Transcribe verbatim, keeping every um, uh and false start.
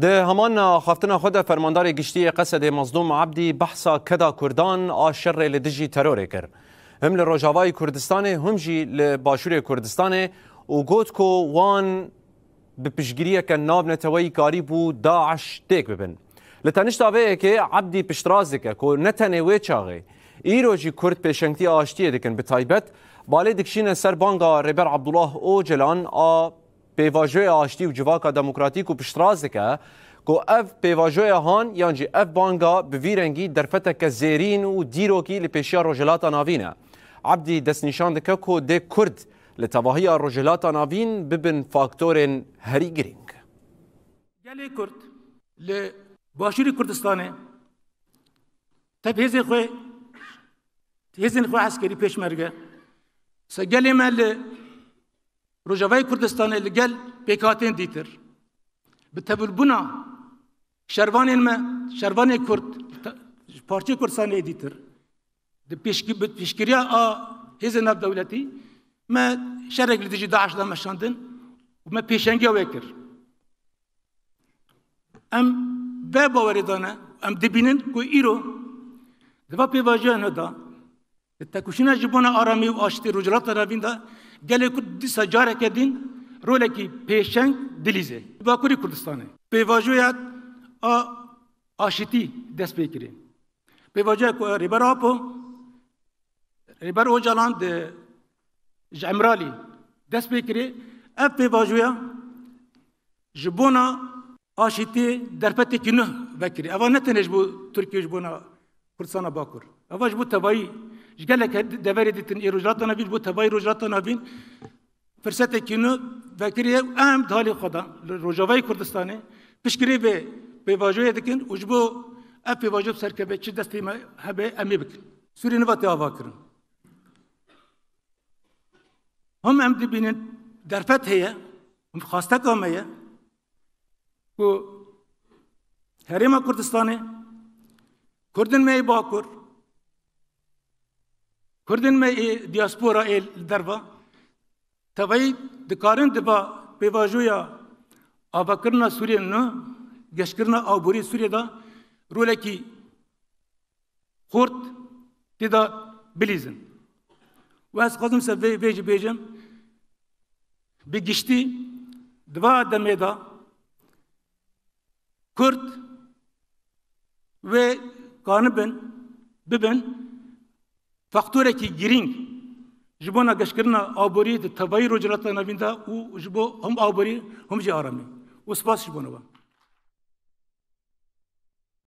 Di heman axaftina xwe de Fermandarê Giştî yê Qesedê Mezlûm Ebdî behsa keda Kurdan a şerê li dijî terorê kir. Him li Rojavayê Kurdistanê, him jî li Başûrê Kurdistanê û got ku wan bi piştgiriyeke navneteweyî karîbû DAIŞ têk bibin. Li tenişta vê yekê Ebdî piştrast dike ku ne tenê wê çaxê, îro jî Kurd pêşengtiya aştiyê dikin, bi taybet balê dikişîne ser banga Rêber Abdullah Ocalan a Pêvajoya Aştî û Civaka Demokratîk û piştrast dike ku ev pêvajoya han yan jî ev banga bi vî rengî derfeteke zêrîn û dîrokî li pêşiya Rojhilata Navîn e. Ebdî destnîşan dike ku dê Kurd li tevahiya Rojhilata Navîn bibin faktorên herî girîng. Gelê Kurd li Başûrê Kurdistanê tev hêzên xwe, hêzên xwe eskerî, pêşmerge, se gelê me li Rojavayê Kurdistanê li gel pêkhatên dîtir, bi tevlbûna şervanên me, şervanê Kurd, ji parçeyê Kurdistanê dîtir, di pêşki-, bi pêşkiriya a hêzên navdewletî, me şerek li dijî DAIŞ de meşandin û me pêşengiya wê kir. Em vê bawerê de ne, em dibînin ku îro di va pêvajoya nû de, di tekoşîna ji bona aramî û aştî Rojhilata Navîn de, gelê Kurd dîsa careke din rolekî pêşeng dilîze. Bakurê Kurdistanê pêvajoya a aşitî dest pê kirê. Pêvajoya ku Rêber Apo, Rêber Ocalan di, ji Îmralî dest pê kirê, ev pêvajoya ji bona aşîtiyê derfetekî nû vekirî. Eva ne tenê ji bo Tirkiye, ji bona Kurdistana Bakur. Eva ji bo tevayî, ji gelek deverê dîtin ê Rojhilata Navîn, ji bo tevayî Rojhilata Navîn firsetekî nû vekirî ye û em di halê xwe de li Rojavayê Kurdistanê piştgirê vê pêvajoyê dikin û ji bo ev pêvajo bi ser keve, çi destê me hebe, em ê bikin. Sûrî niva tê ava kirin. Him em dibînin derfet heye, him xwasteka me ye ku Herêma Kurdistanê, Kurdên me yê Bakur, Kurdên me ê diaspora ê li derva, tevayî dikarin di va pêvajoya avakirina Sûriyê nû, geşkirina aborî Sûriyê de rolekî xurt tê de bilîzin. Û ez dixwazim ser vê, vê jî bêjim, bi giştî di va demê de Kurd wê kanibin, bibin faktorekî girîng ji bona geşkirina aborî di tevayî Rojhilata Navîn de û ji bo him aborî, him jî aramî. Û spas ji bona we.